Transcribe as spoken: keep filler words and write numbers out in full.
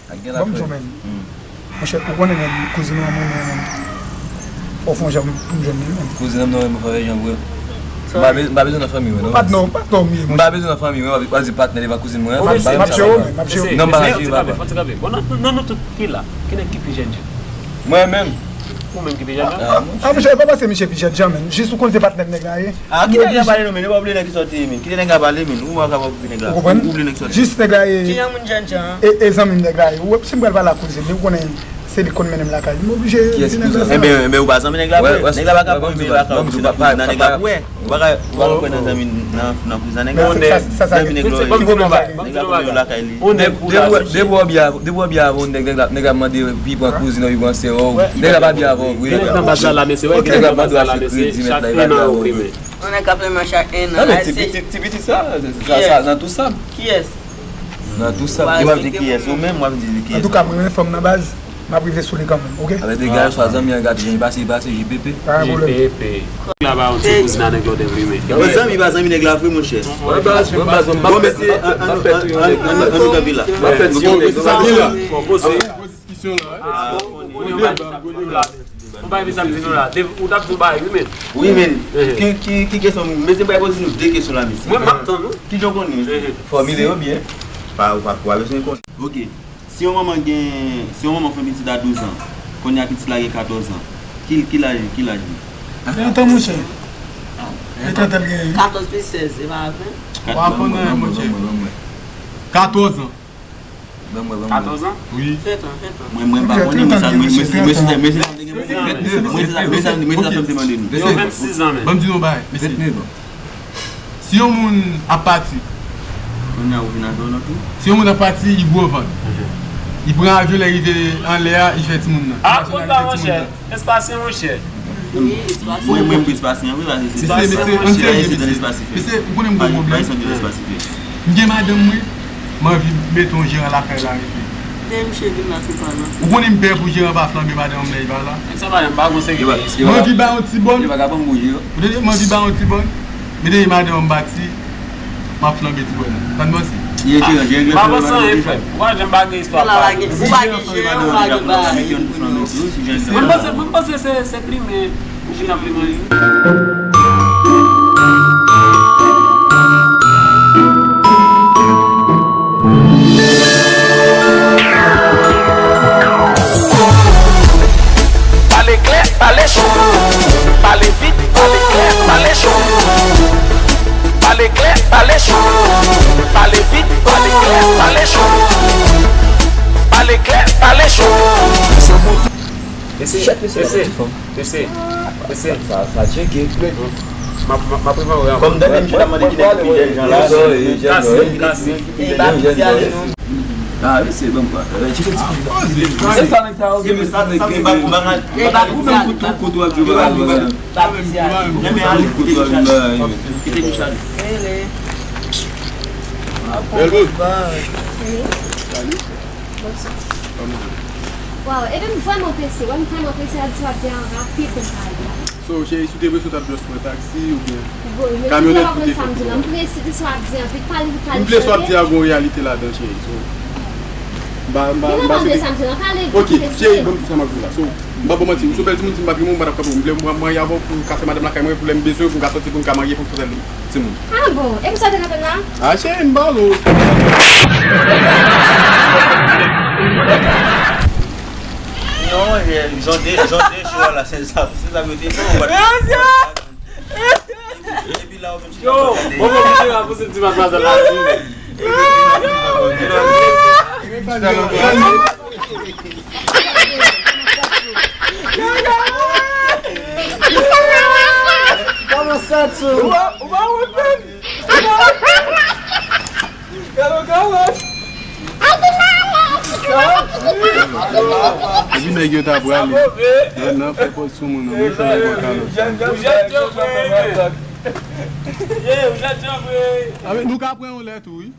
Ban m di w, menm. Monchè, ou konnen menm kouzin ou an mwen renmen. Fò w fè yon jan pou m jwenn li, menm. Kouzin an m nan renmen fò fè jan vre. M pa be- m pa bezwen nan fanmi mwen, non. Pa t non, pa t non, m ye, monchè. M pa bezwen nan fanmi mwen, w ap di patnè devan kouzin mwen. M ap jere w, menm, m ap jere w. Non, m pa jere papa. Bon, nan nou tout ki la, ki nèg ki pi jènjan? Mwen menm. Ou menm ki pi jènjan? Ah, monchè, e pa paske misye pi jènjan, menm. Jis ou konn se patnè nèg la ye. Ah, kite nèg la pale non, men, nou pa oblije nèg ki sòti, men. Kite nèg la pale, men. Ou pa ka pa oblije nèg la. Ou konprann? Ou oblije nèg sòti. Jis nèg la ye. Ki jan moun jènjan? E, e zanmi m nèg la ye. Ou wè, si m pral pale ak kouzin li, ou konnen se li k konn mennen m lakay li. M oblije di nèg la sa. Enben, enben, ou pa zanmi nèg la vre. Nèg la pa ka pran men lakay ou, se nan kouzin nan nèg la pou wè. Ou pa ka, ou pa ka kwè nan zanmi, nan, nan kouzin nèg la. Zanmi nèg la, nèg la pran men lakay li. Depi w ap byen avè, depi w ap byen avè yon nèg, nèg la, nèg la mande pi pran kouzin ou, pi pran sè ou. Nèg la pa byen avè w vre. Nèg nan baz la, la, mesye, wè, nèg nan baz la, la, mesye, chak en an yo prime. Yon nèg k ap renmen chak en an. Non, men ti pitit, ti pitit sa, sa, sa, nan tou sa. Kiyès? Nan tou sa. Ou ap di kiyès? Ou menm, w ap di kiyès? Antouka, mwen renmen fanm nan baz, m ap rive sou li kanmenm, oke? Avèk de gars, swa zanmi an, gade jan li pase, li pase, J P P. Pa gen pwoblèm. J P P. Nèg la pa yon ti kouzin a nèg la w te renmen. Zanmi pa zanmi nèg la vre, monchè. Bon, mesye, an, an, an, an, an, an nou kanpe la. Bon, mesye, sa ki la? Diskisyon la, wi. Ah, bon, bon, bon, bon, bon, bon. Ou pa renmen sa m di nou la. Ou t ap di yon bagay, wi, men. Wi, men. Ki, ki, ki kesyon, mesye, m pral poze nou de kesyon la, mesye. Mwen, m ap tann ou. Ki jan w konnen, mesye? Fòmile yo byen. Pa, ou pa, ou pa bezwen konnen. Oke. Si yon manman gen, si yon manman fè pitit a douz an, kounye a pitit la gen katòz an, ki, ki laj, ki laj li? Gen tan, monchè. Gen tan l genyen. Katòz plis sèz, e pa ven? Ou pa konn anyen, monchè. Katòz an. Ban mwen, ban mwen. Katòz an? Wi. Trant an, trant an. Mwen, mwen pa konnen, men sa, men, men, men se sa, men se sa m te gen pou mwen. Men se sa, men se sa m te mande nou. Yo vennsis an, men. Ban m di nou yon bagay, mesye. Vennèf an. Si yon moun ap pati, kounye a ou vin avè w nan tou. Si yon moun ap pati, li gwo vant. Li pran avyon, lè rive anlè a, li fè timoun nan. Ah, konn sa, monchè. Espasyen, monchè. Wi, espasyen. Mwen, mwen, mwen espasyen, wi, paske se espasyen, mesye, mesye, ann serye, mesye. Mesye, ou konnen m gen yon pwoblèm. M gen madanm mwen, m anvi mete yon jeran lakay la, mesye. Dèyè misye vin la, se pa nan. Ou konnen m pè pou jeran pa flanbe madanm lè li pa la. Sa pa, m pa gon serye. M anvi ba yon ti bòn. Ou tande, m anvi ba yon ti bòn. Men dèyè madanm m pati, m ap flanbe ti bòn nan. Pa n panse. M pa panse anyen, frè m. Ou pa janm pa gen istwa pa. Ou pa gen jeran, ou pa gen bagay. Mwen panse, mwen panse se, se plimen. Ou fin ap plimen li. Pale klè, pale cho. Pale vit, pale klè, pale cho. Pale klè, pale cho. Pale vit, pale klè, pale cho. Pale klè, pale cho. Mesye, mesye, mesye, mesye. Sa, sa tcheke. M ap, m ap, m ap prepare ankò. Kòm dènye misye ta mande ki nèg ki pi jèn jan la. Kasi, kasi. Ah, mesye, ban m pa. Tcheke ti fi. Se sa, nèg sa yo gen, mesye, nèg gen. Ou menm fout tout kote w ap jwe, pa al jwe. Renmen ale, kite misye ale. Kite misye ale. Bèl bout. Waw, ebyen m vrèman prese, wè, m vrèman prese, sa di w ap di an rapid konsa. So, cheri, si w te prese, w t ap just pran taksi oubyen kamyonèt pou w te fè. M prese, di sa w ap di an vit, pale vit, pale chante. M vle sa w ap di a gon reyalite ladan, cheri. So, m pa, m pa, m pa sou. Ok, cheri, ban m di sa m ap di w la. So, m pa ba w manti, ou se yon bèl timoun, si m pa t renmen w, m pa t ap kanpe w. M vle m marye avè w pou m ka fè madanm lakay mwen, pou lè m bezwen w, pou m ka sòti, pou m ka marye, pou m fè timoun. Ah bon? E pou sa w te kanpe m la? Ah, cheri, m pale w. Non, jan de, jan de cho a la, se sa, se sa m te fè, ou pa t. Epi la, ou menm chita. Yo, bon, bon, misye a pouse ti matmwazèl la. Kòman sa, tchou? Ou pa, ou pa wont menm? Gade yon kalòt. Epi nèg yo ta prale. Nan, nan, fè pòz sou moun nan, men fè nèg yo kalòt. Ou jèn jan vre. Ye, ou jèn jan vre. Ah, men nou ka pran yon lè tou, wi.